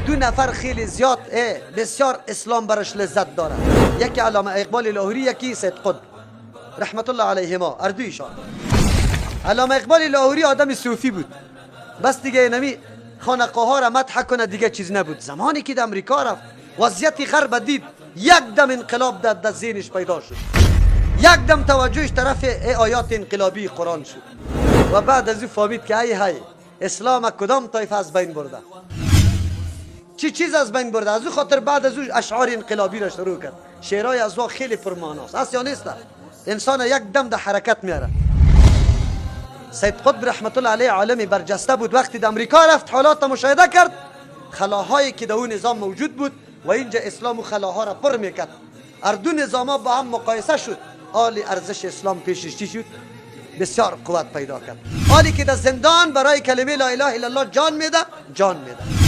دو نفر خیلی زیاد بسیار اسلام برش لذت داره، یکی علامه اقبال لاهوری، یکی سید قطب رحمت الله علیهما، اردویشان. علامه اقبال لاهوری آدم صوفی بود، بس دیگه نمی خانقاه ها را مدح کنه، دیگه چیز نبود. زمانی که در امریکا رفت وضعیت غرب دید، یک دم انقلاب در ذهنش پیدا شد، یک دم توجهش طرف آیات انقلابی قرآن شد و بعد از او فهمید که ای های اسلام کدام طایفه از بین برده، چی چیز از بین برده. از او خاطر بعد از او اشعار انقلابی را شروع کرد. شعرهای از او خیلی پرمعناست، است یا نیست؟ انسان یک دم در حرکت میاره. سید قطب رحمت الله علیه عالم برجسته بود، وقتی در امریکا رفت حالات مشاهده کرد، خلاهایی که در اون نظام موجود بود و اینجا اسلام و خلاها را پر میکرد. هر دو نظام با هم مقایسه شد، آل ارزش اسلام پیشش چی شد؟ بسیار قوت پیدا کرد. حالی که در زندان برای کلمه لا اله الا الله جان میده، جان میده.